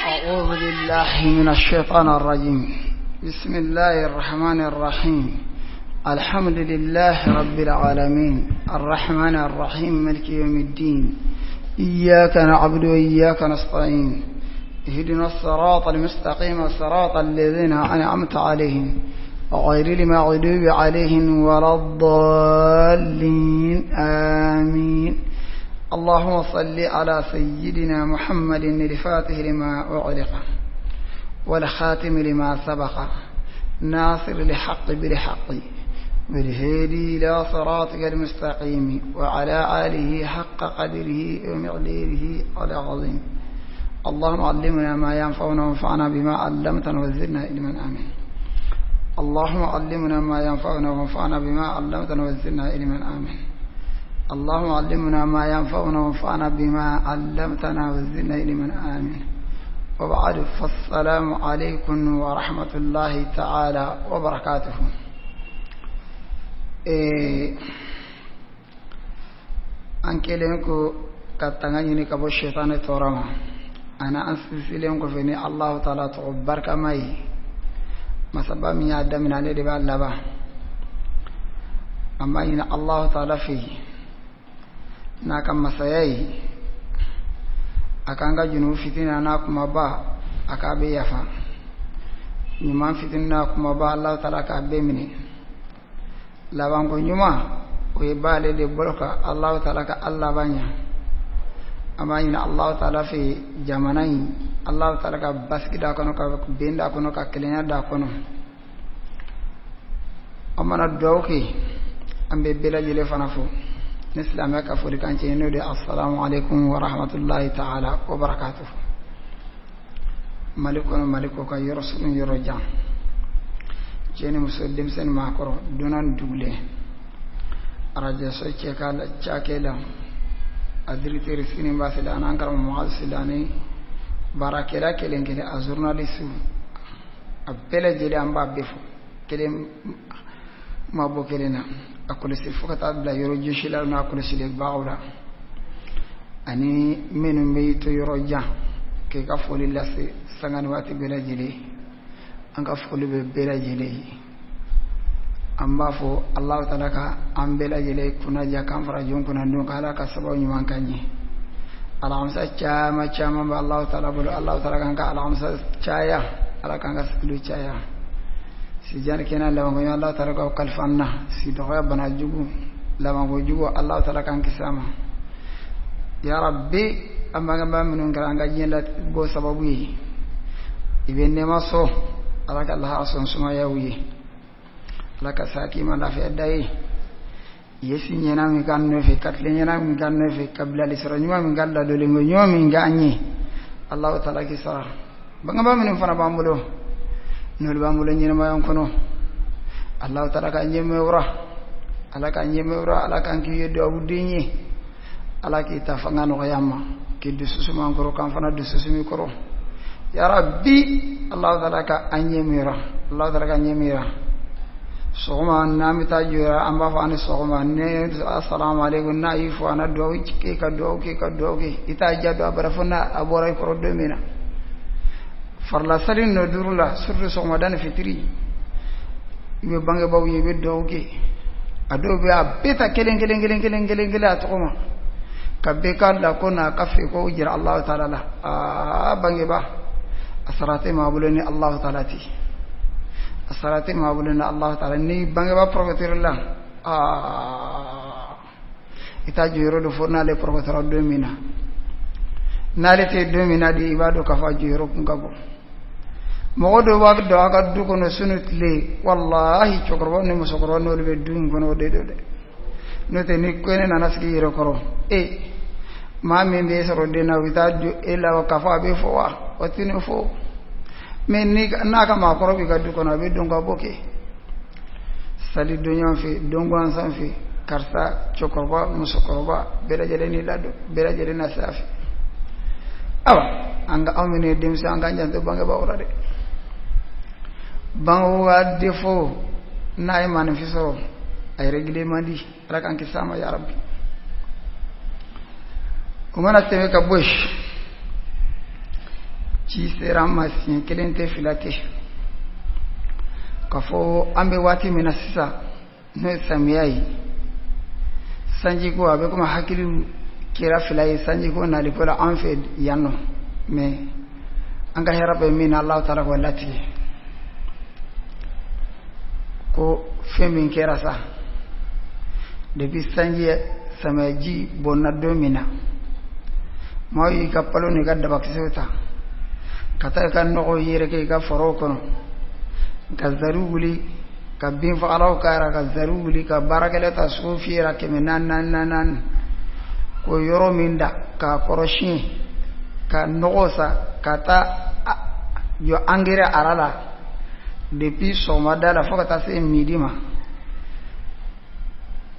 أعوذ بالله من الشيطان الرجيم. بسم الله الرحمن الرحيم. الحمد لله رب العالمين الرحمن الرحيم ملك يوم الدين. إياك نعبد وإياك نستعين. اهدنا الصراط المستقيم صراط الذين أنعمت عليهم غير المغضوب عليهم ولا الضالين، آمين. اللهم صل على سيدنا محمد الفاتح لما أغلق والخاتم لما سبق ناصر الحق بالحق والهادي إلى صراطك المستقيم وعلى آله حق قدره ومقداره العظيم. اللهم علمنا ما ينفعنا وانفعنا بما علمتنا وزدنا علما، آمين. اللهم علمنا ما ينفعنا وانفعنا بما علمتنا وزدنا علما، آمين. اللهم علمنا ما ينفعنا وانفعنا بما علمتنا وزدنا علما، آمين. وبعد، فالسلام عليكم ورحمة الله تعالى وبركاته. An kɛlen ko ka tanga ɲini ka bɔ shetani tɔɔrɔ ma ani an sinsinlen kɔfɛ ni Allahu taala tɔgɔ barikama ye, masaba min y'a daminɛ, ale de b'a laban. An b'a ɲini Allahu taala fɛ yen n'a ka masaya ye, a k'an ka junubu fitinin n'a kumaba, a k'a bɛ yafa, ɲuman fitinin n'a kumaba, Allahu taala k'a bɛɛ minɛ. Labanko ɲuman, o ye b'ale de bolo kan. Allahu taala ka an laban ɲɛ. An b'a ɲini Allahu taala fɛ, jamana in, Allahu taala ka basigi d'a kɔnɔ, ka bɛn d'a kɔnɔ, ka kelenya d'a kɔnɔ. An mana dugawu kɛ, an bɛ bɛɛ lajɛlen fana fo ni silamɛ ka folikan cɛ, n'o de ye assalamu alaikum wa rahmatullahi ta'ala wa barakatuh. Mali kɔnɔ, Mali kɔ kan, yɔrɔ surun, yɔrɔ jan, cɛ ni muso, denmisɛnnin, maakɔrɔ, dunan, dugulen, arajoso cɛ ka cakɛla, a directeur Siniba Sila ani an karamɔgɔ Muazu Sila ani baarakɛla kelen kelen, a journaliste, a bɛɛ lajɛlen, an b'a bɛɛ fo, kelen ma bɔ kelen na, a kɔlɔsi fo ka taa bila yɔrɔ jɔsilaw n'a kɔlɔsilibagaw la, ani minnu bɛ to yɔrɔ jan k'i ka foli lase sanga ni waati bɛɛ lajɛlen. An ka foli bɛ bɛɛ lajɛlen ye. An b'a fɔ Alahu taala ka an bɛɛ lajɛlen kunnaja, k'an fara jɔn kunna don, ka Ala ka sababu ɲuman k'an ye. Alamisa caman caman bɛ Alahu taala bolo. Alahu taala k'an ka alamisa caya, Ala k'an ka sigiliw caya. Sijan kɛnɛ labanko ɲuman, Alahu taala k'aw kalifa an na. Si dɔgɔya, bana jugu, labanko jugu, Alahu taala k'an kisi a ma, ya Rabbi. An bangebaa minnu kɛra an ka diɲɛ labɔ sababu ye, i bɛ nɛɛma sɔrɔ, Ala ka lahara sɔn sumayaw ye, Ala ka sa k'i ma lafiya da ye. I ye si ɲɛna min k'an nɔfɛ, ka tile ɲɛna min k'an nɔfɛ, ka bilali sɔrɔ ɲuman min, ka ladonlenko ɲuman min k'an ye, Alahu taala k'i sara. Bangebaa minnu fana b'an bolo, n'olu b'an bolo ɲɛnamaya kɔnɔ, Alahu taala ka ɲɛmɛwura, Ala ka ɲɛmɛwura, Ala k'an k'i ye duwawu den ye. Ala k'i ta fanga nɔgɔya ma, k'i dusu suma an kɔrɔ, k'an fana dusu sumi kɔrɔ, ya Rabbi. Alahu taala ka an ɲɛmɛra, Alahu taala ka ɲɛmɛra. Sɔgɔma n'an bɛ taa jɔ, an b'a fɔ an ni sɔgɔma, ne assalamu alaikum. N'a y'i fɔ, an na duwawu kɛ, ka duwawu kɛ, ka duwawu kɛ, i t'a jaabi a bara fo n'a a bɔra i kɔrɔ don min na. Farila sali nɔ duuru la, surtout sɔgɔmada ni fitiri, i bɛ bangebaaw ye, i bɛ duwawu kɛ. A dɔw bɛ a bɛɛ ta kelen kelen kelen kelen kelen kelen a tɔgɔ ma, ka bɛɛ ka la ko n'a ka fɛ ko jira Alahu taala la. Aa, bangebaa, a sara tɛ maa bolo ni Alahu taala tɛ, a sara tɛ maa bolo ni Alahu taala. Ni bangebaa pɔrɔkɔtɛri la, aa, i t'a jɔyɔrɔ dɔ fɔ n'ale pɔrɔkɔtɛra don min na, n'ale tɛ don min na de, i b'a dɔn k'a fɔ a jɔyɔrɔ kun ka bon. Mɔgɔ dɔw b'a dɔn a ka du kɔnɔ su ni tile, walahi, cɛkɔrɔba ni musokɔrɔba, n'olu bɛ du in kɔnɔ, o de don dɛ. N'o tɛ, ni kɛnɛ nana sigi i yɛrɛ kɔrɔ, e maa min b'e sɔrɔ den na, o bɛ taa don e la k'a fɔ a bɛ fɔ wa, o tɛ ne fɔ. Mɛ ni n'a ka maakɔrɔ b'i ka du kɔnɔ, a bɛ don ka bɔ kɛ sali don ɲɔgɔn fɛ, don gansan fɛ, karisa cɛkɔrɔba, musokɔrɔba, bɛɛ lajɛlen n'i ladon, bɛɛ lajɛlen na sira fɛ. Awa, an ka anw minnu ye denmisɛn, an k'an janto bangebaaw la dɛ. Bangebaa défaut n'a ye maaninfin sɔrɔ, a yɛrɛ man di. Ala k'an kisi a ma, ya Rabbi. O mana tɛmɛ ka bɔ yen, Ci sera an ma siɲɛ kelen tɛ, fila tɛ, k'a fɔ an bɛ waati min na sisan, n'o ye samiya ye, sanjiko a bɛ komi hakiliw kɛra fila ye sanjiko naliko la an fɛ yan nɔ. Mais an ka hɛrɛ bɛ min na, Alahu taala k'o latigɛ. Ko fɛn min kɛra sa, depuis sanji samiyaji bɔnna don min na, maaw y'i ka palo n'i ka dabakisɛw ta ka taa i ka nɔgɔw yɛrɛkɛ i ka forow kɔnɔ, ka zariw wuli, ka binfagalaw k'a ra, ka zariw wuli, ka baarakɛla ta, so fiyɛra 400 naani naani naani, k'o yɔrɔ min da k'a kɔrɔ siɲɛ, ka nɔgɔ sa, ka taa jɔ angɛrɛ ara la depuis sɔgɔmada la fo ka taa se midi ma,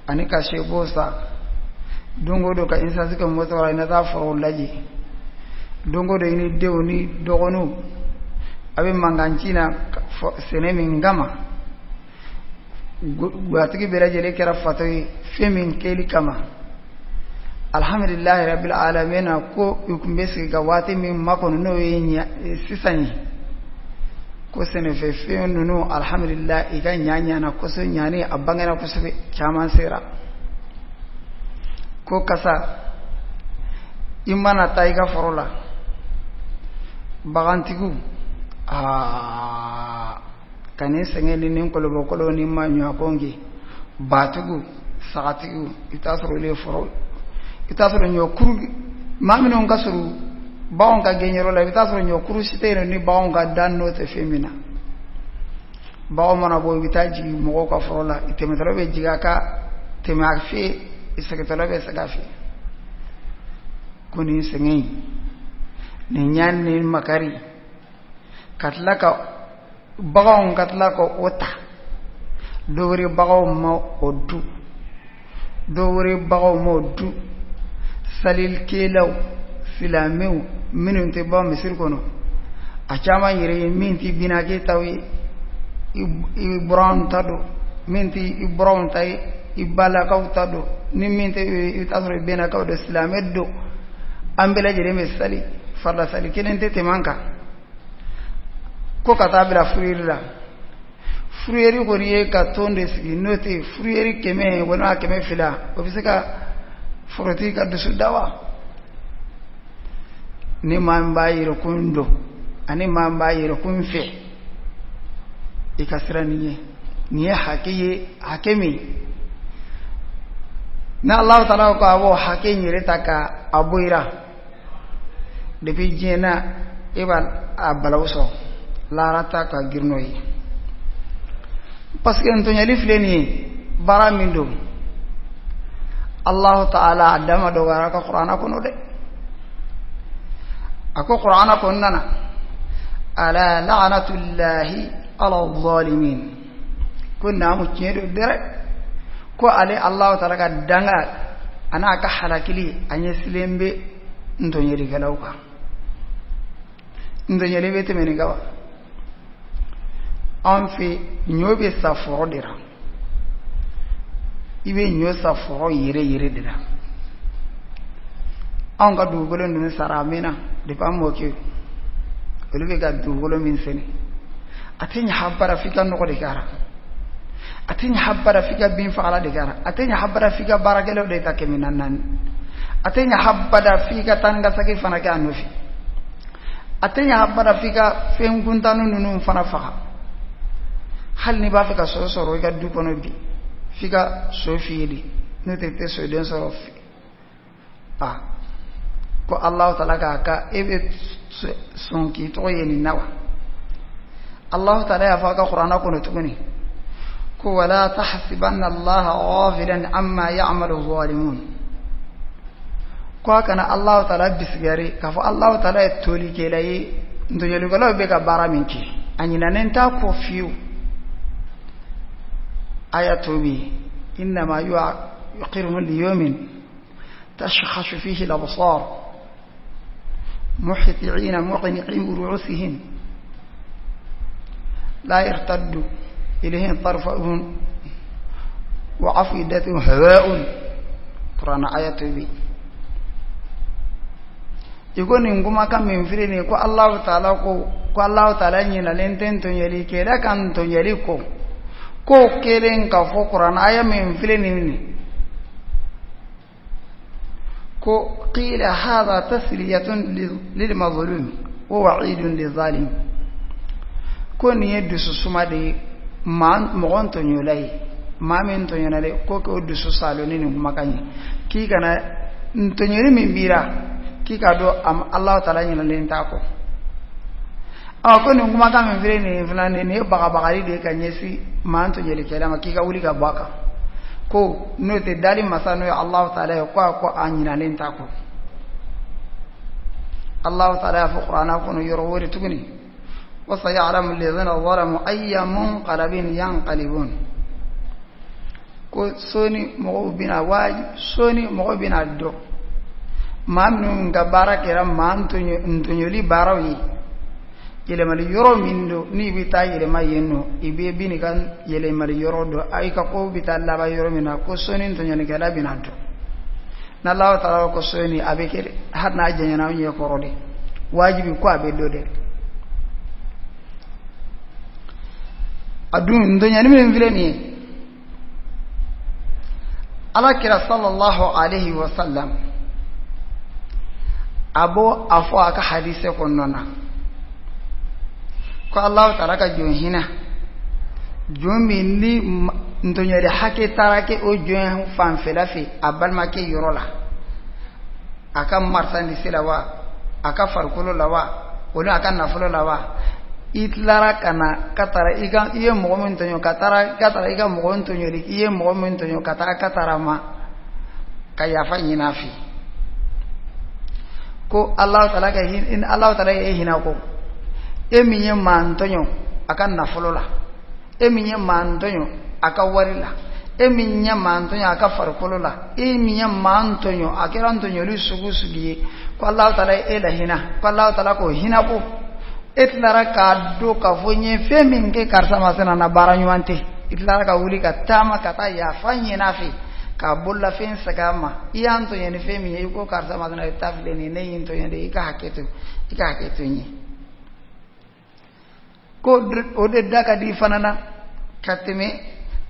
ani ka sebo sa don o don, ka isansi kɛ moto la, i na taa forow lajɛ. Don o don, i ni denw ni dɔgɔninw a bɛ mankan ci na sɛnɛ min kama, gatigi bɛɛ lajɛlen kɛra fatɔ ye fɛn min kɛli kama. Alhamdulilahi rabbil alamina, ko i tun bɛ sigi ka waati min makɔnɔ, n'o ye sisan ye, ko sɛnɛfɛn ninnu, alhamdulilah, i ka ɲa ɲana kosɛbɛ, ɲani a bangena kosɛbɛ, caman sera. Ko kasa, i mana taa i ka foro la, bagantigiw aa ka nin sɛgɛn ni nin kolobɔkolo ni maɲumakon kɛ, batigiw, sagatigiw, i t'a sɔrɔ olu ye foro, i t'a sɔrɔ ɲɔkuru, maa minnu ka surun baganw ka gɛnyɔrɔ la, i bɛ taa sɔrɔ ɲɔkuru si tɛ yen ni baganw ka da n'o tɛ fɛn min na. Baganw mana bɔ, i bɛ taa jigin mɔgɔw ka foro la, i tɛmɛtɔla bɛ jigin a ka tɛmɛ a fɛ, i segintɔla bɛ segin a fɛ. Ko nin sɛgɛn in, nin ɲani ni makari, ka tila ka baganw ka tila ka o ta, dɔ wɛrɛ baganw ma o du, dɔ wɛrɛ baganw ma o du. Salikɛlaw, silamɛw minnu tɛ bɔ misiri kɔnɔ, a caman yɛrɛ ye min tɛ binakɛ taw ye, i buranw ta don, min tɛ i buranw ta ye, i balakaw ta don, ni min tɛ, i bɛ taa sɔrɔ i bɛnakaw don, silamɛ don. An bɛɛ lajɛlen bɛ sali, farila sali kelen tɛ tɛmɛ an kan. Ko ka taa bila fourrière la, fourrière kɔni ye ka tɔn de sigi, n'o tɛ fourrière 100 walima 200, o bɛ se ka forotigi ka dusu da wa? Ni maa min b'a yɛrɛkun dɔn ani maa min b'a yɛrɛkun fɛ, i ka siran nin ye. Nin ye hakɛ ye, hakɛ min ni Alahu taala ko a b'o hakɛ in yɛrɛ ta ka a bɔ i ra, depuis diɲɛ na e b'a a balawu sɔrɔ, lahara ta ka girin n'o ye. Parce que ntɔɲɛli filɛ nin ye, baara min don, Alahu taala a dama dɔgɔyara ka kuranna kɔnɔ dɛ. A ko kuranna kɔnɔna na: ala la'anatullahi ala zalimin. Ko naamu, tiɲɛ don dɛrɛ, ko ale Alahu taala ka danga a n'a ka halakili a ɲɛsilen bɛ ntɔɲɛlikɛlaw kan. Ntɔɲɛli bɛ tɛmɛ nin kan wa? An fɛ, ɲɔ bɛ sa foro de la, i bɛ ɲɔ sa foro yɛrɛ yɛrɛ de la. Anw ka dugukolo ninnu sara a mɛnna, depuis an mɔkɛ olu bɛ ka dugukolo min sɛnɛ, a tɛ ɲɛ habada f'i ka nɔgɔ de k'a la, a tɛ ɲɛ habada f'i ka bin fagala de k'a la, a tɛ ɲɛ habada f'i ka baarakɛlaw de ta 400 naani, a tɛ ɲɛ habada f'i ka taa ni ka segin fana kɛ a nɔfɛ, a tɛ ɲɛ habada f'i ka fɛn kuntannin ninnu fana faga. Hali n'i b'a fɛ ka so sɔrɔ i ka du kɔnɔ bi, f'i ka so fiyɛ de, n'o tɛ i tɛ soden sɔrɔ. A ko Alahu taala k'a ka e bɛ sɔn k'i tɔgɔ ye nin na wa? Alahu taala y'a fɔ a ka kuranna kɔnɔ tuguni ko: wala tahsibanna Allaha ghafilan amma ya'malu zalimun. Ko a kana Alahu taala bisigiyari k'a fɔ Alahu taala ye tolikɛla ye, ntɔɲɔlikɛlaw bɛ ka baara min kɛ, a ɲinɛnen t'a kɔ fiyewu. Aya tɔ bɛ yen: innama yu'akhiruhum liyawmin tashkhasu fihi al-absar muhti'ina muqni'i ru'usihim la yartaddu ilayhim tarfuhum wa afidatuhum hawa'un. Qur'an aya tɔ bɛ yen. I ko nin kumakan min filɛ nin ye, ko Alahu taala ko ko Alahu taala ɲinalen tɛ ntɔɲɔlikɛla ka ntɔɲɔli kɔ, k'o kɛlen ka fɔ kuranɛ aya min filɛ nin ye, ko qila hadha tasliyatun lil mazlum wa wa'idun lizalim, ko nin ye dususuma de ye mɔgɔ ntɔɲɔla ye, maa min tɔɲɔna dɛ, ko k'o dusu saalo ni nin kumakan ye, k'i kana ntɔɲɔli min b'i ra, k'i k'a dɔn Alahu taala ɲinalen t'a kɔ. Ɔ, ko nin kumakan min filɛ nin ye fana, nin ye bagabagali de ye ka ɲɛsin maa ntɔɲɔlikɛla ma, k'i ka wuli ka bɔ a kan, ko n'o tɛ dali masa n'o ye Alahu taala ye, ko a ko a ɲinalen t'a kɔ. Alahu taala y'a fɔ kuranɛ kɔnɔ yɔrɔ wɛrɛ tuguni, wa sayalamu alladhina zalamu ayya munqalabin yanqalibun, ko sɔɔni mɔgɔw bɛna waa sɔɔni mɔgɔw bɛna dɔn maa minnu ka baara kɛra maa ntɔɲɔli baaraw ye, yɛlɛmali yɔrɔ min don n'i bɛ taa yɛlɛma yen nɔ, i bɛ bi n'i ka yɛlɛmali yɔrɔ dɔn, i ka kow bɛ taa laban yɔrɔ min na, ko sɔɔni ntɔɲɔlikɛla bɛna dɔn. N'Alahu taala ko sɔɔni, a bɛ kɛ hali n'a janyana anw ɲɛ kɔrɔ de, wajibi ko a bɛ dɔn dɛ. A dun ntɔɲɔli min filɛ nin ye, Ala kira sallallahu alaihi wa sallam a b'o a fɔ a ka hadise kɔnɔna na ko Alahu taala ka jɔn hinɛ jɔn min ni ntɔɲɔli hakɛ taara kɛ o jɔn fanfɛla fɛ a balimakɛ yɔrɔ la, a ka marchandise la wa, a ka farikolo la wa, o a ka nafolo la wa, i tilara ka na ka taara i ka i ye mɔgɔ min tɔɲɔ ka taara ka taara i ka mɔgɔ min tɔɲɔli, i ye mɔgɔ min tɔɲɔ ka taara ka taara ma ka yafa ɲini a fɛ, ko Alahu taala ka hinɛ, Alahu taala ye hinɛ ko e min ye maa tɔɲɔ a ka nafolo la, e min ye maa tɔɲɔ a ka wari la, e min ye maa tɔɲɔ a ka farikolo la, e min ye maa tɔɲɔ a kɛra tɔɲɔli sugu sugu ye, ko Alahu taala ye e la hinɛ, ko Alahu taala k'o hinɛ ko e tilara k'a dɔn k'a fɔ n ye fɛn min kɛ karisa masina na baara ɲuman tɛ, i tilara ka wuli ka taama ka taa yafa ɲini a fɛ k'a bololafɛn segin a ma, i y'an tɔɲɔ ni fɛn min ye, i ko karisa masina i ta filɛ nin ye, ne y'i tɔɲɔ de, i ka hakɛ to, i ka hakɛ to n ye, ko o de da ka di fana na ka tɛmɛ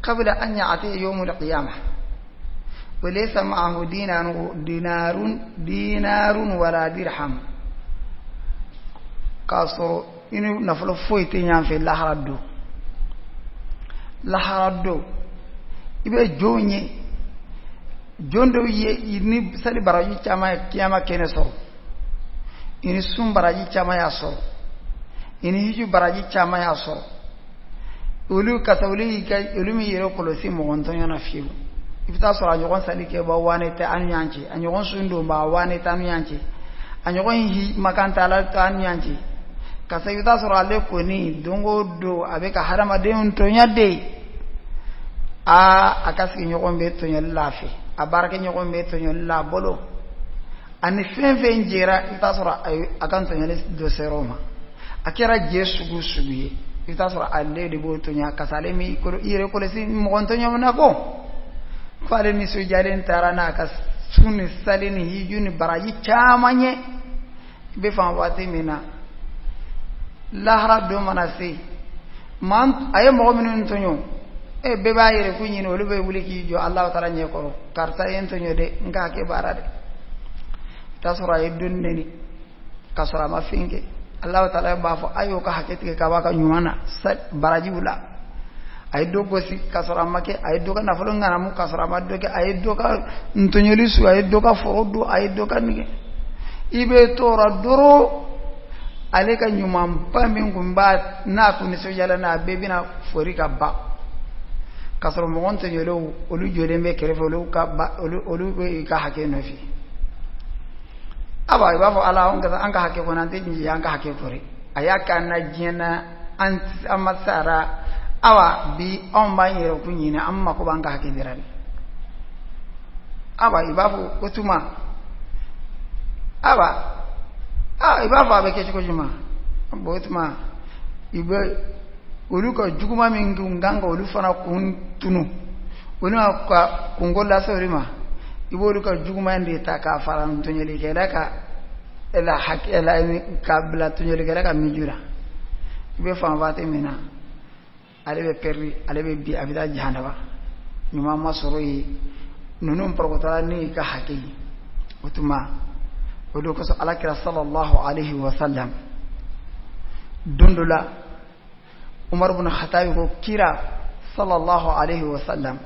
qabla an ya'ti yawmul qiyamah wa laysa ma'ahu dinarun wala dirham, k'a sɔrɔ i ni nafolo foyi tɛ ɲɔgɔn fɛ lahara don. Lahara don i bɛ jɔnw ye, jɔn dɔw ye ni sali baraji caman ye kiyama kɛnɛ sɔrɔ, i ni sun baraji caman y'a sɔrɔ, i ni hiji baraji caman y'a sɔrɔ, olu kasa olu y'i ka olu min yɛrɛ kɔlɔsi mɔgɔ ntɔɲɔ na fiyewu. I bɛ taa sɔrɔ a ɲɔgɔn sali kɛba waane tɛ an ni ɲɔgɔn cɛ, a ɲɔgɔn sun donba waane tɛ an ni ɲɔgɔn cɛ, a ɲɔgɔn hi makan tɛ ala tɛ an ni ɲɔgɔn cɛ. Kasa i bɛ taa sɔrɔ ale kɔni don o don a bɛ ka hadamadenw tɔɲɔ de, aa a ka sigiɲɔgɔn bɛ tɔɲɔli la a fɛ, a baarakɛɲɔgɔn bɛ tɔɲɔli la a bolo, ani fɛn fɛn jɛra i bɛ taa sɔrɔ a ka tɔɲɔli dɔ sera o ma, a kɛra jɛ sugu sugu ye, i bɛ taa sɔrɔ ale de b'o tɔɲɔ. Kasa ale mi i yɛrɛ kɔlɔsi mɔgɔ tɔɲɔ na ko fo ale nisɔndiyalen taara n'a ka sun ni sali ni hiju ni baraji caman ye. I bɛ fan waati min na lahara don mana se, maa a ye mɔgɔ minnu tɔɲɔ, e bɛɛ b'a yɛrɛ ko ɲini, olu bɛ wuli k'i jɔ Alahu taala ɲɛ kɔrɔ, karisa ye n tɔɲɔ dɛ, n k'a kɛ baara dɛ. I t'a sɔrɔ a ye doni neni k'a sɔrɔ a ma fɛn kɛ, Alahu taala b'a fɔ a y'o ka hakɛ tigɛ ka bɔ a ka ɲuman na barajiw la. A ye dɔ gosi k'a sɔrɔ a ma kɛ, a ye dɔ ka nafolo ŋanamu k'a sɔrɔ a ma dɔ kɛ, a ye dɔ ka ntɔɲɔli su, a ye dɔ ka foro dun, a ye dɔ ka nin kɛ. I bɛ tɔɔrɔ dɔrɔn, ale ka ɲumanba min kun b'a n'a kun nisɔndiyala n'a bɛɛ bɛna fori ka ban, k'a sɔrɔ mɔgɔ tɔɲɔlenw olu jɔlen bɛ kɛrɛfɛ, olu ka ba olu bɛ i ka hakɛ nɔfɛ. Aba i b'a fɔ Ala, an ka hakɛ kɔnɔ, an tɛ jigin an ka hakɛ kɔrɔ, a y'a k'an na diɲɛ na, an ma sara, awa bi anw b'an yɛrɛ kun ɲini, an mako b'an ka hakɛ de la dɛ. Awa i b'a fɔ o tuma, awa aa i b'a fɔ a bɛ kɛ cogo jumɛn? Bon, o tuma i bɛ olu ka juguman min kun kan ka olu fana kun tunu, olu ka kunko lase olu ma, i b'olu ka juguman de ta k'a fara ntɔɲɔlikɛla ka la hakɛ la ka bila tɔɲɔlikɛla ka miju la i bɛ fan waati min na ale bɛ pɛridi ale bɛ bin a bɛ taa jahanaba ɲuman ma sɔrɔ yen ninnu pɔrɔkɔtɔla ne ka hakɛ ye o tuma o de kosɔn ala kira sallallahu alaihi wa sallam don dɔ la umar bin khatabi ko kira sallallahu alaihi wa sallam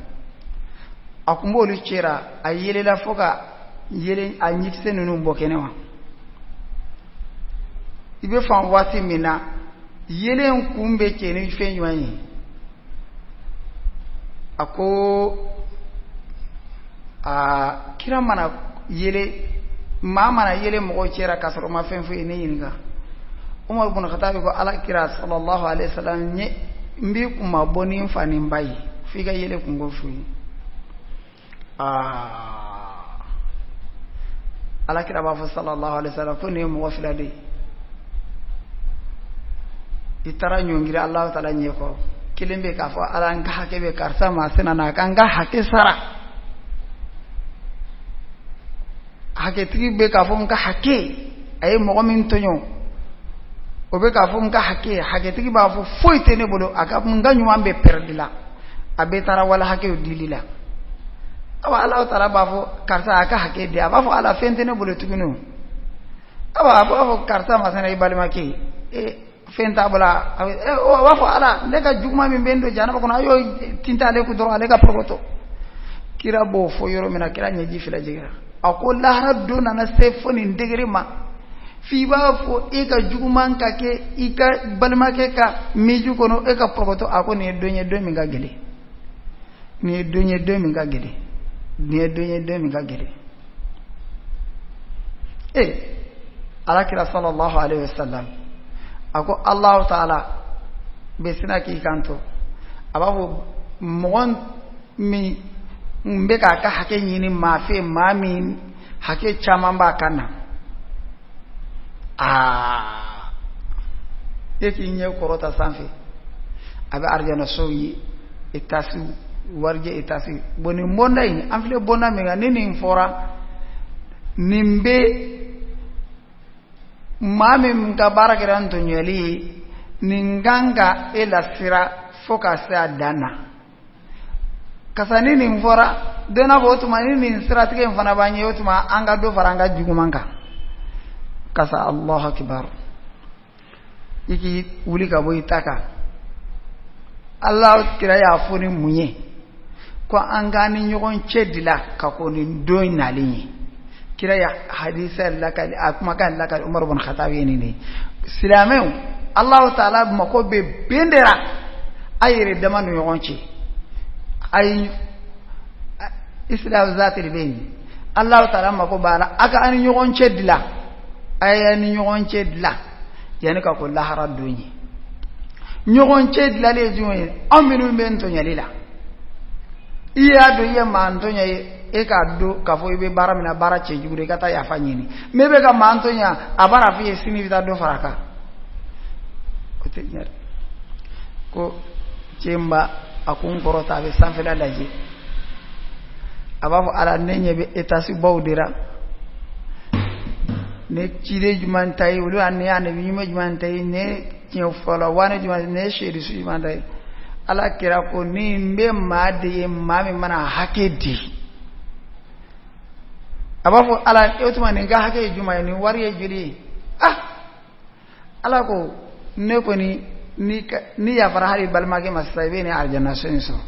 a kun b'olu cɛra a yelela fo ka yelen a ɲikisɛ ninnu bɔ kɛnɛ ma i bɛ fan waati min na yelen kun bɛ cɛ ni fɛn jumɛn ye a ko aa kira mana yele maa mana yele mɔgɔw cɛra k'a sɔrɔ ma fɛn fɔ ye ne ɲininka umar bin khattab ko ala kira sallallahu alaihi wasallam n n b'i kunma bɔ ni n fa ni n ba ye f'i ka yele kunko f'u ye aa ala kira b'a fɔ sallallahu alaihi wasallam ko nin ye mɔgɔ fila de ye i taara ɲɔngiri alahu taala ɲɛkɔrɔ kelen bɛ k'a fɔ ala n ka hakɛ bɛ karisa masina na a ka n ka hakɛ sara hakɛtigi bɛ k'a fɔ n ka hakɛ a ye mɔgɔ min tɔɲɔ o bɛ k'a fɔ n ka hakɛ hakɛtigi b'a fɔ foyi tɛ ne bolo a ka n ka ɲuman bɛɛ pɛrɛdi la a bɛɛ taara wala hakɛw dili la awa alahu taala b'a fɔ karisa a ka hakɛ di a b'a fɔ ala fɛn tɛ ne bolo tuguni o awa a b'a fɔ karisa masina i balimakɛ ye e fɛn t'a bolo a b'a fɔ ala ne ka juguman min bɛ n don jahanama kɔnɔ a y'o tinta ale kun dɔrɔn ale ka pɔrɔkɔtɔ kira b'o fɔ yɔrɔ min na kira ɲɛji fila jiginna a ko lahara don nana se fo nin degere ma f'i b'a fɔ e ka juguman ka kɛ i ka balimakɛ ka miju kɔnɔ e ka pɔrɔkɔtɔ a ko nin ye don ye don min ka gɛlɛn nin ye don ye don min ka gɛlɛn nin ye don ye don min ka gɛlɛn ee alakira sallallahu alaihi wasallam a ko allahu taala bɛ sina k'i kanto a b'a fɔ mɔgɔ min n bɛ k'a ka hakɛ ɲini maa fɛ maa min hakɛ caman b'a kan na aa e k'i ɲɛ kɔrɔta sanfɛ a bɛ arijanasow ye etasiw warijɛ etasi bon nin bonda in an filɛ bonda min kan ni nin fɔra nin bɛ maa min ka baara kɛra ntɔɲɔli ye nin kan ka e lasira fo ka se a dan na kasa ni nin fɔra dɔ n'a fɔ o tuma ni nin siratigɛ in fana b'an ye o tuma an ka dɔ fara an ka juguman kan kasa allahu akibar i k'i wuli ka bɔ i ta kan ala kira y'a fɔ ni mun ye ko an k'an ni ɲɔgɔn cɛ dila ka kɔn nin don in nalen ye kira ya hadisa lakali a kumakan lakali umar bin khattab ye nin de ye silamɛw allahu taala mako bɛ bɛn de la a yɛrɛ dama ni ɲɔgɔn cɛ a ye islam zati de bɛ yen allahu taala mako b'a la a ka an ni ɲɔgɔn cɛ dila a ye ni ɲɔgɔn cɛ dila yanni ka kɔn lahara don ye ɲɔgɔn cɛ dilali ye jumɛn ye anw minnu bɛ ntɔɲɔli la i y'a dɔn i ye maa ntɔɲɔ ye e k'a dɔn k'a fɔ i bɛ baara min na baara cɛjugu de i ka taa yafa ɲini mɛ e bɛ ka maa ntɔɲɔ a b'a f'i ye sini i bɛ taa dɔ fara a kan o tɛ ɲɛ dɛ ko cɛnba a kun kɔrɔta a bɛ sanfɛla lajɛ a b'a fɔ ala ne ɲɛ bɛ etasibaw de la ne ciden jumɛn ta ye olu ne annabi ɲuman jumɛn ta ye ne tiɲɛ fɔlɔ wani jumɛn ne seeresu jumɛn ta ye ala kira ko ni n bɛ maa de ye maa min mana hakɛ di a b'a fɔ ala o tuma nin ka hakɛ ye jumɛn ye nin wari ye joli ye ah ala ko ne kɔni n'i yafara hali balimakɛ ma sisan i bɛ nin arijanaso in sɔrɔ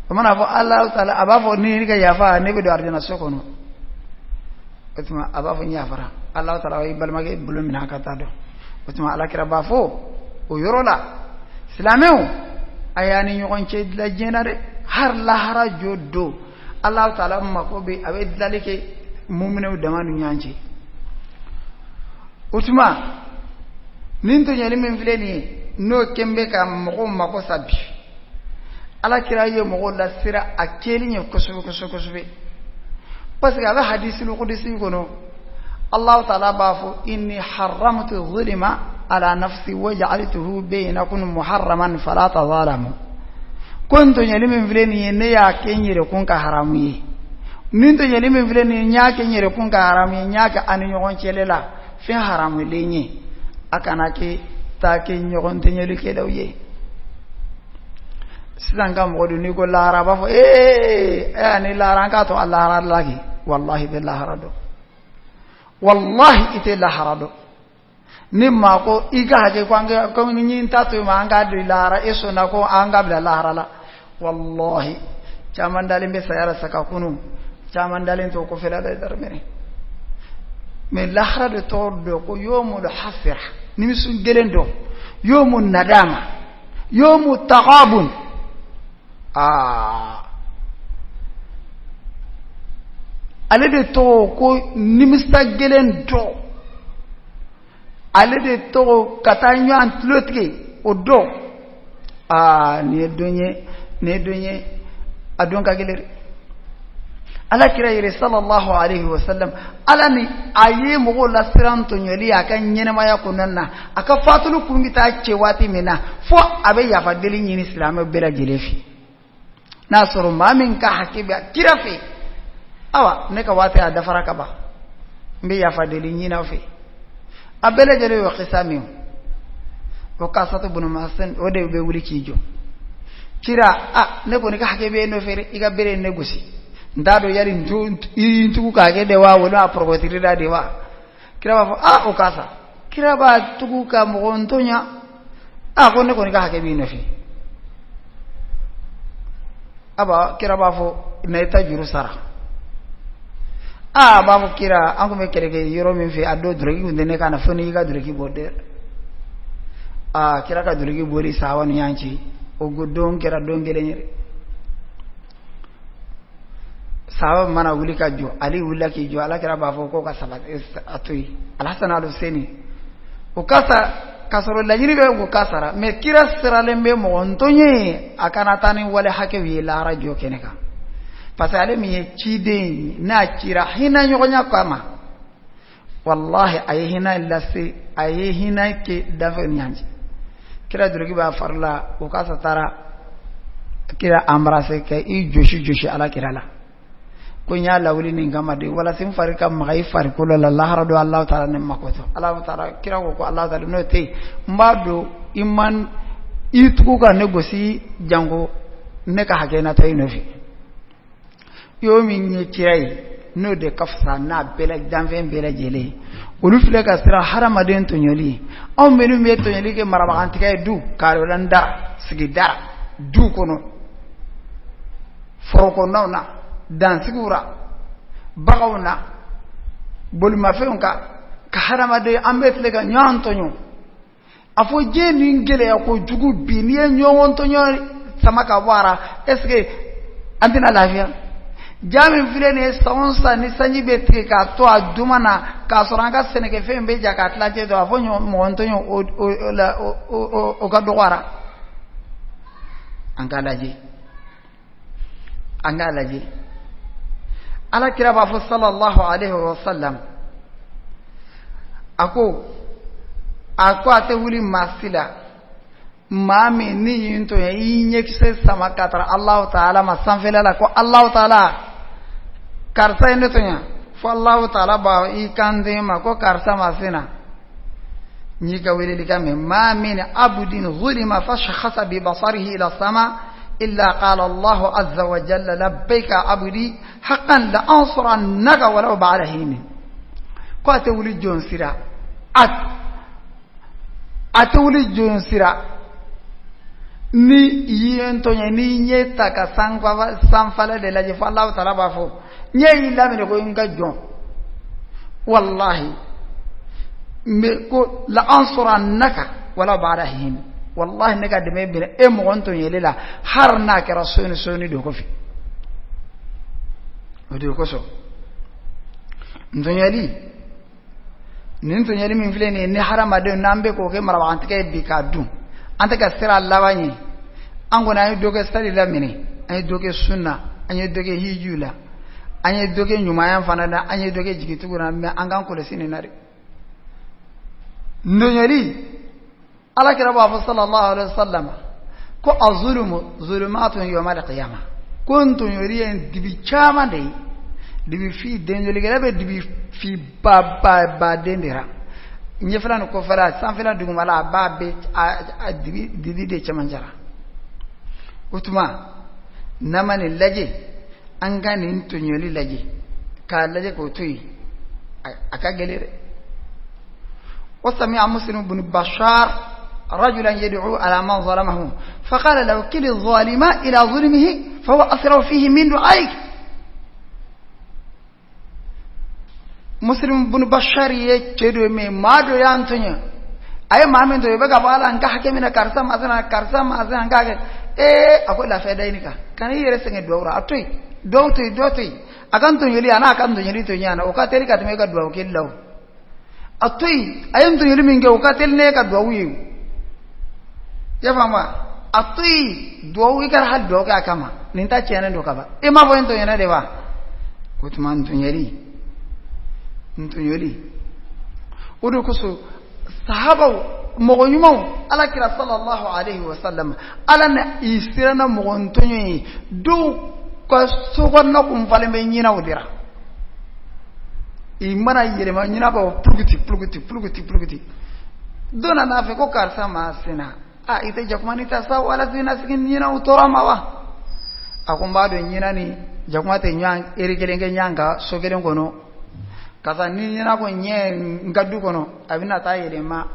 o mana fɔ ala taala a b'a fɔ ni ka yafa ne bɛ don arijanaso kɔnɔ o tuma a b'a fɔ n yafara ala taala i balimakɛ bolo minɛ a ka taa dɔn o tuma alakira b'a fɔ o yɔrɔ la silamɛw a y'a ni ɲɔgɔn cɛ dila diɲɛ na dɛ hali lahara jɔ don ala taala mako bɛ a bɛ dilali kɛ muminɛw dama ni ɲɔgɔn cɛ o tuma nin tɔɲɔli min filɛ nin ye n'o kɛn bɛ ka mɔgɔw mako sa bi ala kira ye mɔgɔw lasira a kɛli ɲɛ kosɛbɛ kosɛbɛ kosɛbɛ parce que a bɛ hadisul qudsi kɔnɔ Allah ta'ala b'a fɔ inni haramtu zulma ala nafsi wa ja'altuhu bainakum muharraman fala tazalamu ko n tɔɲɔli min filɛ nin ye ne y'a kɛ n yɛrɛ kun ka haramu ye Nin tɔɲɔli min filɛ nin ye, n y'a kɛ n yɛrɛ kun ka haramu ye, n y'a kɛ an ni ɲɔgɔn cɛla la fɛn haramulen ye. A kana kɛ taa kɛ ɲɔgɔn tɔɲɔlikɛlaw ye. Sisan ka mɔgɔ dun n'i ko lahara, a b'a fɔ ee ɛ ni lahara, an k'a to a lahara la kɛ. Walahi i bɛ lahara dɔn, walahi i tɛ lahara dɔn. Ni maa ko i ka hakɛ ko an ka ko ni n ta to yen ma, an k'a don lahara, e sɔnna ko an ka bila lahara la. Walahi caman dalen bɛ saya la sa ka kunu, caman dalen t'o kɔfɛla la daminɛ. Mais lahara de tɔgɔ dɔn ko yomul hasira, nimisun gɛlɛn dɔn, yomu nadama, yomu tagabun. Aa ale de tɔgɔ ko nimisa gɛlɛn dɔn, ale de tɔgɔ ka taa ɲɔgɔn tulo tigɛ o dɔn. Aa nin ye don ye, nin ye don ye, a don ka gɛlɛn dɛ. Ala kira yɛrɛ sallallahu alaihi wa sallam, ala ni a ye mɔgɔw lasiran tɔɲɔli a ka ɲɛnamaya kɔnɔna na, a ka fatuli kun bɛ taa cɛ waati min na, fo a bɛ yafa deli ɲini silamɛ bɛɛ lajɛlen fɛ. N'a sɔrɔ maa min ka hakɛ bɛ kira fɛ, awa ne ka waati a dafara ka ban, n bɛ yafa deli ɲini aw fɛ. A bɛɛ lajɛlen y'o kisa min o kasatu bunu masin, o de bɛ wuli k'i jɔ. Kira, a ne kɔni ka hakɛ bɛ e nɔfɛ dɛ, i ka bere ye ne gosi, n t'a dɔn yali i n tugu k'a kɛ de wa, walima a pɔrɔkɔtiri la de wa. Kira b'a fɔ a o kasa, kira b'a tugu ka mɔgɔ ntɔɲa, a ko ne kɔni ka hakɛ b'i nɔfɛ. A b'a kira b'a fɔ na i ta juru sara. A b'a fɔ kira, an tun bɛ kɛlɛ kɛ yɔrɔ min fɛ, a don dulɔki tun tɛ ne kan na, fo n'i ka dulɔki bɔ dɛ. Aa kira ka dulɔki bɔli sahaba ni ɲɔgɔn cɛ, o don kɛra don kelen ye dɛ. Sahaba mana wuli ka jɔ, ali wulila k'i jɔ, ala kira b'a fɔ ko ka sabati a to yen. Alhasan alhuseni o kasa k'a sɔrɔ laɲini bɛ k'o ka sara, mais kira siralen bɛ mɔgɔ ntɔɲɛ ye, a kana taa ni wale hakɛw ye lahara jɔ kɛnɛ kan, parce que ale min ye ciden ye, n'a cira hinɛ ɲɔgɔnya kama, walahi a ye hinɛ lase, a ye hinɛ kɛ danfɛnw ni ɲɔgɔn cɛ. Kira duloki b'a fari la, o kasa taara kira embrasser ka i josi josi ala kira la, ko n y'a lawuli nin kama de, walasa n fari ka maga i farikolo la lahara don. Alahu taala ne makɔtɔ, Alahu taala kira ko ko Alahu taala n'o tɛ yen, n b'a dɔn i man i tugu ka ne gosi, janko ne ka hakɛ na taa i nɔfɛ. Yo min ye kira ye, n'o de ka fisa n'a bɛɛ la danfɛn bɛɛ lajɛlen ye. Olu filɛ ka siran hadamaden tɔɲɔli ye. Anw minnu bɛ tɔɲɔli kɛ marabagantigɛ ye du karilanda sigida du kɔnɔ, foro kɔnɔnaw na, dansigiw ra, baganw na, bolimafɛnw kan, ka hadamaden an bɛ tile ka ɲɔgɔn tɔɲɔ. A fɔ diɲɛ nin gɛlɛya kojugu bi, n'i ye ɲɔgɔn tɔɲɔ sama ka bɔ a ra, est ce que an tɛna lafiya? Ja min filɛ nin ye, san o san ni sanji bɛ tigɛ k'a to a duman na, k'a sɔrɔ an ka sɛnɛkɛfɛn bɛ ja k'a tilancɛ to, a fɔ mɔgɔ tɔɲɔ o ka dɔgɔ a ra. An k'a lajɛ, an k'a lajɛ. Ala kira b'a fɔ sallallahu alaihi wa sallam, a ko a tɛ wuli maa si la, maa min ni y'i tɔɲɔ, i ɲɛkisɛ sama ka taara Alahu taala ma sanfɛla la, ko Alahu taala karisa ye ne tɔɲɔ, fo Alahu taala b'a i kan den ma ko karisa ma sina n y'i ka weleli kan mɛn. Ma min abudin zulima fashakhasa bi basarihi ila sama illa qala Allahu azza wa jalla labbaika abudi haqqan la ansurannaka walau ba'da hinin. Ko a tɛ wuli jɔn sira, a tɛ wuli jɔn sira ni i ye n tɔɲɔ, n'i ɲɛ ta ka sanfɛla de lajɛ, fo Alahu taala b'a fɔ ɲɛ y'i laminɛ ko n ka jɔn, wallahi n bɛ ko la ansurannaka wala ba'da hin, wallahi ne ka dɛmɛ bɛna e mɔgɔ n tɔɲɔlen la, hali n'a kɛra sɔɔni sɔɔni de kɔfɛ. O de kosɔn ntɔɲɔli nin tɔɲɔli min filɛ nin ye, ni hadamadenw n'an bɛ k'o kɛ marabagantigɛ ye bi k'a dun, an tɛ ka sira laban ye. An kɔni an ye dɔ kɛ sali la minɛ, an ye dɔ kɛ sun na, an ye dɔ kɛ hiju la, an ye dɔ kɛ ɲumanya fana na, an ye dɔ kɛ jigitigiw na, mais an k'an kɔlɔsi nin na dɛ. Ntɔɲɔli, ala kira b'a fɔ sallallahu alaihi wa sallam ko azulumu zulumatun yawmal qiyamah, ko ntɔɲɔli ye dibi caman de ye. Dibi fi denjolikɛla bɛ dibi fi ba ba ba den de ra ɲɛfɛla ni kɔfɛla sanfɛla dugumala a b'a bɛ a dibi dibi de cɛmancɛ la o tuma n'an ma nin lajɛ an ka nin tɔɲɔli lajɛ k'a lajɛ k'o to yen a ka gɛlɛn dɛ. وسمع مسلم بن بشار رجلا يدعو على من ظلمه فقال لو كل الظالم إلى ظلمه فهو أسرع فيه من دعائك. Muslim bin Bashar ye cɛ dɔ min maa dɔ y'an tɔɲɔ, a ye maa min tɔɲɔ, i bɛ k'a fɔ ala n ka hakɛ minɛ karisa masina, karisa masina, n k'a kɛ. Ee, a ko lafiya da ɲini kan, kana i yɛrɛ sɛgɛn duwawu ra, a to yen, dɔw to yen, dɔ to yen, a ka n tɔɲɔli a n'a ka n tɔɲɔli to ɲɔgɔn na, o ka teli ka tɛmɛ e ka duwawu kɛli la. O a to yen, a ye n tɔɲɔli min kɛ, o ka teli ne ka duwawu ye. O i y'a faamu wa? A to yen, duwawu i kana hali duwawu kɛ a kama, nin ta tiɲɛnen don ka ban. E m'a fɔ n tɔɲɔna de wa? O tuma n tɔɲɔli, n tɔɲɔli, o de kosɔn sahabaw, mɔgɔ ɲumanw, ala kira sallallahu alaihi wa sallam, ala na i siranna mɔgɔ tɔɲɔ ye. Dɔw ka sokɔnɔna kun falen bɛ ɲinɛw de ra, i mana yɛlɛma ɲinɛ b'a pulukuti pulukuti pulukuti pulukuti. Dɔ nana fɛ ko karisa ma senna, a i tɛ jakuma ni ta sa wala sina sigi ɲinɛw tɔɔrɔ ma wa? A ko n b'a dɔn ɲinɛ ni jakuma tɛ ɲɔgɔn eri kelen kɛ ɲɔgɔn kan so kelen kɔnɔ, karisa ni ɲinɛ ko ɲɛ n ka du kɔnɔ, a bɛna taa yɛlɛma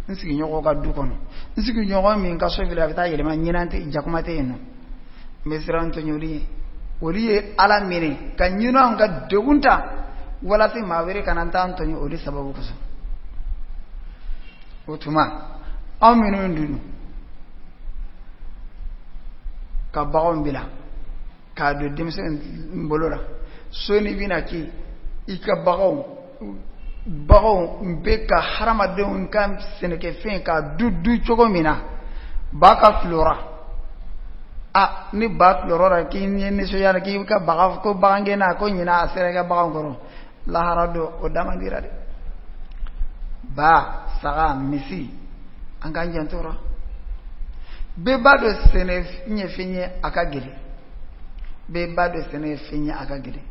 n sigiɲɔgɔn ka du kɔnɔ, n sigiɲɔgɔn min ka so filɛ, a bɛ taa yɛlɛma, ɲinɛ tɛ, jakuma tɛ yen nɔ. N bɛ siran tɔɲɔli ye. Olu ye ala minɛ ka ɲinɛw ka degun ta walasa maa wɛrɛ kana taa n tɔɲɔ olu sababu kosɔn. O tuma anw minnu dun ka baganw bila k'a don denmisɛn bolo la, sɔɔni bɛna kɛ i ka baganw bɛ ka hadamadenw ka sɛnɛkɛfɛn ka du du cogo min na, ba ka filora a ni ba filora la k'i ye nisɔndiya la k'i ka bagan ko bagangɛnna ko ɲinan a sera i ka bagan kɔrɔ, lahara don o da man dira dɛ. Ba, saga, misi, an k'an janto ra. Bɛɛ b'a dɔn sɛnɛ ye fɛn ye a ka gɛlɛn, bɛɛ b'a dɔn sɛnɛ ye fɛn ye a ka gɛlɛn.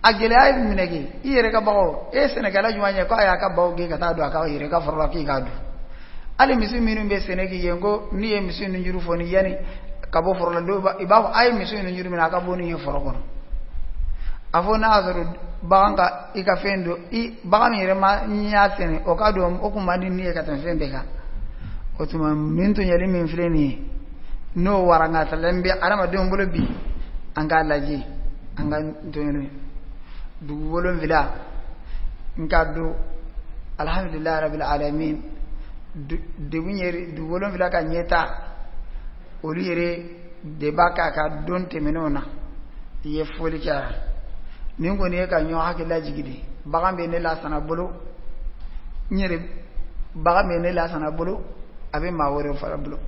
A gɛlɛya ye minɛ kɛ i yɛrɛ ka baganw, e ye sɛnɛkɛla jumɛn ye ko a y'a ka baw gɛn ka taa don a ka yɛrɛ ka foro la k'i k'a dun? Hali misi minnu bɛ sɛnɛ k'i ye, ko n'i ye misi nunjuru fɔ ni yanni ka bɔ foro la, dɔw b'a i b'a fɔ a ye misi nunjuru minɛ a ka bɔ n'u ye foro kɔnɔ. A fɔ n'a y'a sɔrɔ bagan ka i ka fɛn don, i bagan min yɛrɛ ma n'i y'a sɛnɛ, o ka don, o kun man di ni ye ka tɛmɛ fɛn bɛɛ kan. O tuma nin tɔɲɔli min filɛ nin ye, n'o warangatalen bɛ adamadenw bolo bi, an k'a lajɛ an ka tɔɲɔli. Dugu wolonwula n ka don, alhamdulilayi rabil alamin, degun yɛrɛ dugu wolonwula ka ɲɛta, olu yɛrɛ de b'a k'a ka don tɛmɛnenw na. I ye foli kɛ nin kɔni ye ka ɲɔgɔn hakili lajigi de. Bagan bɛ ne Lasana bolo, n yɛrɛ bagan bɛ ne Lasana bolo, a bɛ maa wɛrɛ fana bolo.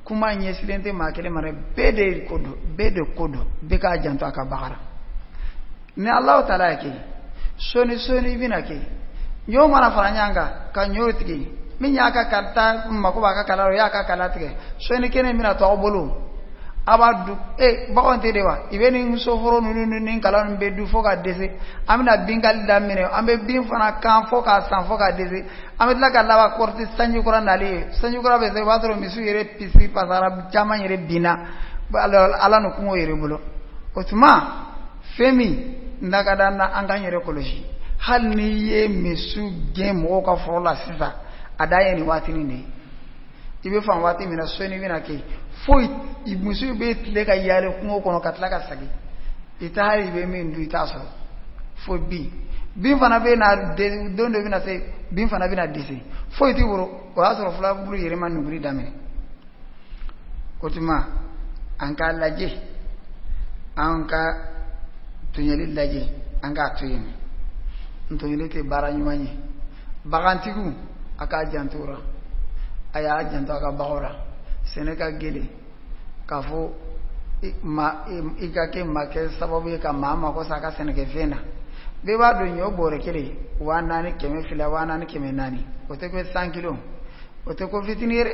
Kuma ɲɛsilen tɛ maa kelen ma dɛ, bɛɛ de ko don, bɛɛ de ko don, bɛɛ k'a janto a ka bagan na. Ni Alahu taala y'a kɛ, sɔɔni sɔɔni bɛna kɛ ɲɔ mana fara ɲɔgɔn kan ka ɲɔ tigɛ, min y'a ka kala mako b'a ka kala la, o y'a ka kala tigɛ, sɔɔni kɛnɛ bɛna to aw bolo, a b'a dun. E baganw tɛ de wa? I bɛ nin soforo ninnu ni kala ninnu bɛ dun fo ka dɛsɛ. An bɛna binkali daminɛ, an bɛ bin fana kan fo k'a san fo ka dɛsɛ. An bɛ tila ka laban kɔrɔti sanji kura nali ye. Sanji kura bɛ se, o b'a sɔrɔ misiw yɛrɛ pisi pasara caman yɛrɛ binna ala ni kungo yɛrɛ bolo. O tuma fɛn min n'a ka d'an na, an k'an yɛrɛ kɔlɔsi. Hali n'i ye misiw gɛn mɔgɔw ka foro la sisan, a dan ye nin waatinin de ye. I bɛ fan waati min na, sɔɔni bɛna kɛ foyi, misiw bɛ tile ka yaala kungo kɔnɔ ka tila ka segin, i tɛ hali i bɛ min dun i t'a sɔrɔ fo bin. Bin fana bɛ na, don dɔ bɛna se, bin fana bɛna dɛsɛ, foyi t'i bolo. O y'a sɔrɔ filabulu yɛrɛ ma nuguri daminɛ. O tuma an k'a lajɛ, an ka tɔɲɔli lajɛ, an k'a to yen. Tɔɲɔli tɛ baara ɲuman ye. Bagantigiw, a k'a janto o la, a y'a janto a ka baganw la. Sɛnɛ ka gɛlɛn k'a fɔ i ka kɛ maa kɛ sababu ye ka maa mako sa a ka sɛnɛkɛfɛn na. Bɛɛ b'a dɔn ɲɔ bɔrɛ kelen 4200, 4400, o tɛ ko 100 kilo, o tɛ ko fitinin ye dɛ.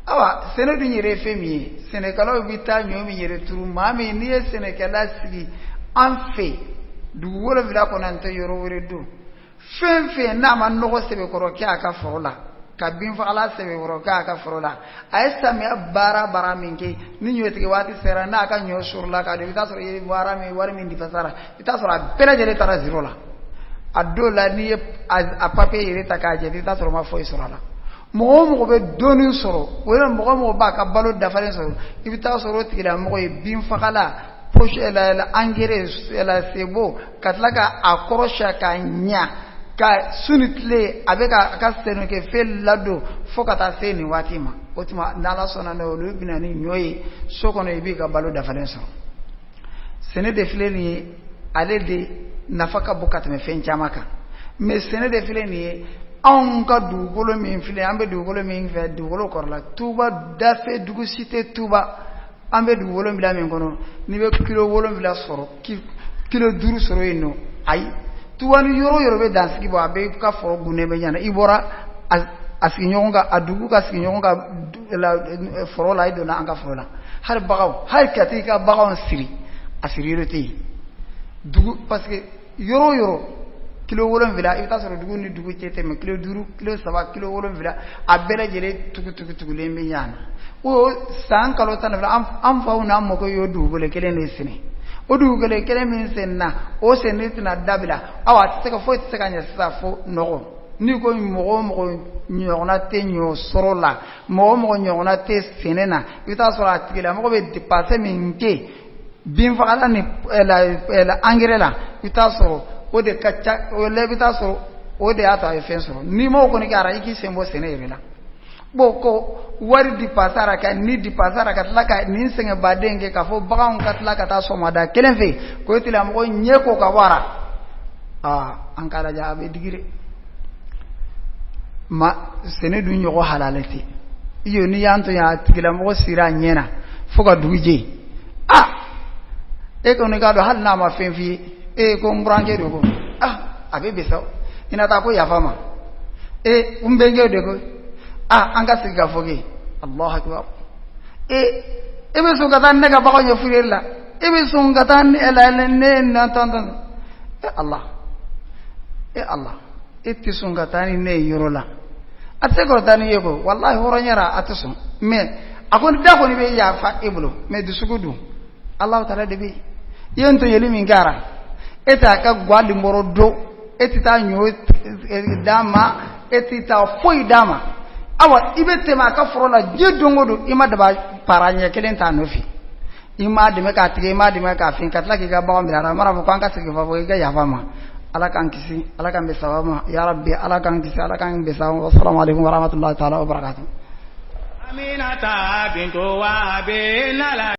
Awa sɛnɛ dun yɛrɛ ye fɛn min ye, sɛnɛkɛlaw bɛ taa ɲɔ min yɛrɛ turu, maa min n'i ye sɛnɛkɛla sigi an fɛ Dugu 7 kɔnɔ n tɛ yɔrɔ wɛrɛ dɔn. Fɛn fɛn n'a ma nɔgɔ sɛbɛkɔrɔ kɛ a ka foro la, ka binfagalan sɛbɛkɔrɔ kɛ a ka foro la, a ye samiya baara min kɛ, ni ɲɔtigɛ waati sera n'a ka ɲɔ sɔrɔla ka don, i bɛ taa sɔrɔ i ye wari min dipasara, i bɛ taa sɔrɔ a bɛɛ lajɛlen taara zéro la. A dɔw la n'i ye a papier yɛrɛ ta k'a jate, i bɛ taa sɔrɔ o ma foyi sɔrɔ a la. Mɔgɔ o mɔgɔ bɛ dɔɔnin sɔrɔ, o yɛrɛ mɔgɔ o mɔgɔ b'a ka balo dafalen sɔrɔ, i bɛ taa sɔrɔ o tigilamɔgɔ ye binfagalan, poche la, engrais la, sebo, ka tila ka a kɔrɔsiya k'a ɲa, ka su ni tile a bɛ ka a ka sɛnɛkɛfɛn ladon fo ka taa se nin waati ma. O tuma n'Ala sɔnna n'o olu bɛna ni ɲɔ ye so kɔnɔ, i b'i ka balo dafalen sɔrɔ. Sɛnɛ de filɛ nin ye, ale de nafa ka bon ka tɛmɛ fɛn caman kan. Mais sɛnɛ de filɛ nin ye, anw ka dugukolo min filɛ, an bɛ dugukolo min fɛ, dugukolo kɔrɔla Tuba dafɛ dugu si tɛ Tuba. An bɛ dugu 7 min kɔnɔ, n'i bɛ kilo 7 sɔrɔ, kilo 5 sɔrɔ yen nɔ, ayi, Tuba ni yɔrɔ o yɔrɔ bɛ dansigi bɔ, a bɛ ka foro gunnen bɛ ɲana. I bɔra a sigiɲɔgɔn ka, a dugu ka sigiɲɔgɔn ka foro la, i donna an ka foro la. Hali baganw, hali ka t'i ka baganw siri, a siri yɔrɔ tɛ yen. Dugu, parce que yɔrɔ o yɔrɔ kilo 7, i bɛ taa sɔrɔ dugu ni dugu cɛ tɛmɛ kilo 5, kilo 3, kilo 7, a bɛɛ lajɛlen tugu-tugu-tugulen bɛ ɲana. O san kalo 12, an faw n'an mɔkɛw y'o dugukolo kelen de sɛnɛ. O dugukolo kelen min sɛnɛna, o sɛnɛni tɛna dabila. Awa, a tɛ se ka foyi tɛ se ka ɲɛ sisan fo nɔgɔ. N'i ko mɔgɔ o mɔgɔ ɲɔgɔnna tɛ ɲɔ sɔrɔ la, mɔgɔ o mɔgɔ ɲɔgɔnna tɛ sɛnɛ na, i bɛ taa sɔrɔ a tigilamɔgɔ bɛ dépense min kɛ binfagalan ni engrais la, i bɛ taa sɔrɔ o de ka ca. O la i bɛ taa sɔrɔ o de y'a to a ye fɛn sɔrɔ. N'i m'o kɔni kɛ a la, i k'i sen bɔ sɛnɛ yɛrɛ la. Bon, ko wari di pasara ka ni di pasara ka tila ka nin sɛgɛnbaden kɛ k'a fɔ baganw ka tila ka taa sɔgɔmada kelen fɛ k'o tigilamɔgɔ ɲɛ ko ka bɔ a la, aa, an k'a lajɛ, a bɛ digi dɛ. Ma sɛnɛ dun ɲɔgɔn halala tɛ. Iyo, n'i y'an to yan, a tigilamɔgɔ sira a ɲɛ na fo ka dugu jɛ. Ah, e kɔni k'a dɔn, hali n'a ma fɛn f'i ye, e ko n burankɛ de ko, ah, a bɛ bɛn sa, i na taa ko yafa ma, e n bɛnkɛ de ko, ah, an ka sigi ka fɔ kɛ. Allahu akbar. E bɛ sɔn ka taa ne ka baganw ye fourrière la, e bɛ sɔn ka taa ne la ne na tan tan, e Allah, e Allah, e tɛ sɔn ka taa ni ne ye yɔrɔ la, a tɛ se ka taa ni ye ko walahi hɔrɔnya la, a tɛ sɔn. Mais a ko da kɔni bɛ yafa e bolo, mais dusukun dun, Alahu taala de bɛ yen. I ye ntɔɲɛli min kɛra, e t'a ka gwa limɔrɔ don, e tɛ taa ɲɔ d'a ma, e tɛ taa foyi d'a ma. Awa, i bɛ tɛmɛ a ka foro la diɲɛ don o don, i ma daba para ɲɛ kelen t'a nɔfɛ, i m'a dɛmɛ k'a tigɛ, i m'a dɛmɛ k'a fin, ka tila k'i ka bagan bila a la. A mana fɔ ko an ka segin fa fɔ i ka yafa ma. Ala k'an kisi, Ala k'an bɛn sababa ma. Ya Rabbi, Ala k'an kisi, Ala k'an bɛn sababa ma. Assalamu alaikum warahmatullahi taala wabarakatuh. Aminata bintu Wahabi nala.